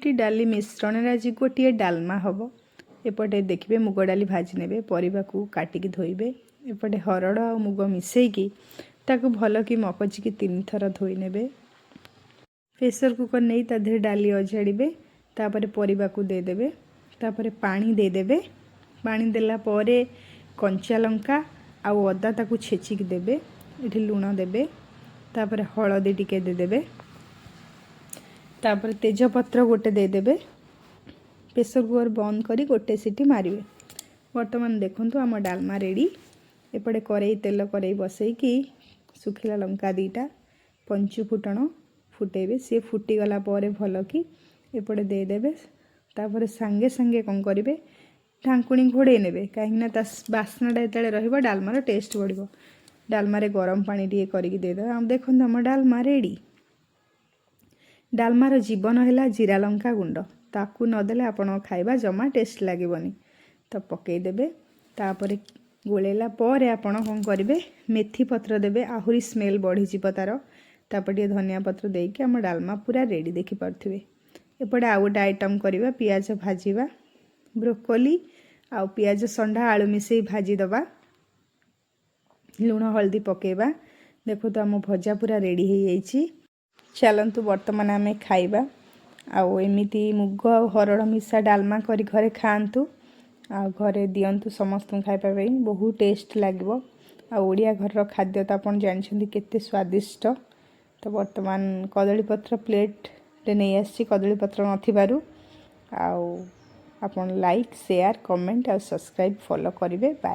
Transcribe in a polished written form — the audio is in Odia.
ତିନୋଟି ଡାଲି ମିଶ୍ରଣରେ ଆଜି ଗୋଟିଏ ଡାଲମା ହେବ। ଏପଟେ ଦେଖିବେ, ମୁଗ ଡାଲି ଭାଜି ନେବେ, ପରିବାକୁ କାଟିକି ଧୋଇବେ। ଏପଟେ ହରଡ଼ ଆଉ ମୁଗ ମିଶାଇକି ତାକୁ ଭଲକି ମକଚିକି ତିନିଥର ଧୋଇ ନେବେ। ପ୍ରେସର୍ କୁକର୍ ନେଇ ତା ଦେହରେ ଡାଲି ଅଜାଡ଼ିବେ, ତାପରେ ପରିବାକୁ ଦେଇଦେବେ, ତାପରେ ପାଣି ଦେଇଦେବେ। ପାଣି ଦେଲା ପରେ କଞ୍ଚା ଲଙ୍କା ଆଉ ଅଦା ତାକୁ ଛେଚିକି ଦେବେ। ଏଠି ଲୁଣ ଦେବେ, ତାପରେ ହଳଦୀ ଟିକେ ଦେଇଦେବେ, ତାପରେ ତେଜପତ୍ର ଗୋଟେ ଦେଇଦେବେ। ପ୍ରେସର୍ କୁକର୍ ବନ୍ଦ କରି ଗୋଟେ ସିଟି ମାରିବେ। ବର୍ତ୍ତମାନ ଦେଖନ୍ତୁ, ଆମ ଡାଲମା ରେଡ଼ି। ଏପଟେ କରେଇ ତେଲ କରେଇ ବସେଇକି ଶୁଖିଲା ଲଙ୍କା ଦୁଇଟା, ପଞ୍ଚୁ ଫୁଟଣ ଫୁଟେଇବେ। ସିଏ ଫୁଟିଗଲା ପରେ ଭଲ କି ଏପଟେ ଦେଇଦେବେ। ତାପରେ ସାଙ୍ଗେ ସାଙ୍ଗେ କ'ଣ କରିବେ? ଢାଙ୍କୁଣୀ ଘୋଡ଼େଇ ନେବେ, କାହିଁକିନା ତା ବାସ୍ନାଟା ଯେତେବେଳେ ରହିବ, ଡାଲମାର ଟେଷ୍ଟ ବଢ଼ିବ। ଡାଲମାରେ ଗରମ ପାଣି ଟିକେ କରିକି ଦେଇଦେବେ। ଆଉ ଦେଖନ୍ତୁ, ଆମ ଡାଲମା ରେଡ଼ି। ଡାଲମାର ଜୀବନ ହେଲା ଜିରା ଲଙ୍କା ଗୁଣ୍ଡ। ତାକୁ ନଦେଲେ ଆପଣଙ୍କ ଖାଇବା ଜମା ଟେଷ୍ଟ ଲାଗିବନି। ତ ପକାଇଦେବେ। ତାପରେ ଗୋଳେଇଲା ପରେ ଆପଣ କ'ଣ କରିବେ? ମେଥି ପତ୍ର ଦେବେ, ଆହୁରି ସ୍ମେଲ୍ ବଢ଼ିଯିବ ତା'ର। ତାପରେ ଟିକେ ଧନିଆ ପତ୍ର ଦେଇକି ଆମ ଡାଲମା ପୁରା ରେଡ଼ି, ଦେଖିପାରୁଥିବେ। ଏପଟେ ଆଉ ଗୋଟେ ଆଇଟମ୍ କରିବା। ପିଆଜ ଭାଜିବା, ବ୍ରୋକୋଲି ଆଉ ପିଆଜ ସଣ୍ଡା ଆଳୁ ମିଶାଇ ଭାଜିଦେବା, ଲୁଣ ହଳଦୀ ପକାଇବା। ଦେଖନ୍ତୁ, ଆମ ଭଜା ପୁରା ରେଡ଼ି ହେଇଯାଇଛି। ଚାଲନ୍ତୁ, ବର୍ତ୍ତମାନ ଆମେ ଖାଇବା। ଆଉ ଏମିତି ମୁଗ ଆଉ ହରଡ଼ ମିଶା ଡାଲମା କରି ଘରେ ଖାଆନ୍ତୁ ଆଉ ଘରେ ଦିଅନ୍ତୁ ସମସ୍ତଙ୍କୁ ଖାଇବା ପାଇଁ। ବହୁତ ଟେଷ୍ଟ ଲାଗିବ। ଆଉ ଓଡ଼ିଆ ଘରର ଖାଦ୍ୟ ତ ଆପଣ ଜାଣିଛନ୍ତି କେତେ ସ୍ୱାଦିଷ୍ଟ। ତ ବର୍ତ୍ତମାନ କଦଳୀପତ୍ର ପ୍ଲେଟ୍ରେ ନେଇ ଆସିଛି, କଦଳୀପତ୍ର ନଥିବାରୁ। ଆଉ ଆପଣ ଲାଇକ୍, ସେୟାର, କମେଣ୍ଟ ଆଉ ସବସ୍କ୍ରାଇବ୍, ଫଲୋ କରିବେ। ବାଏ।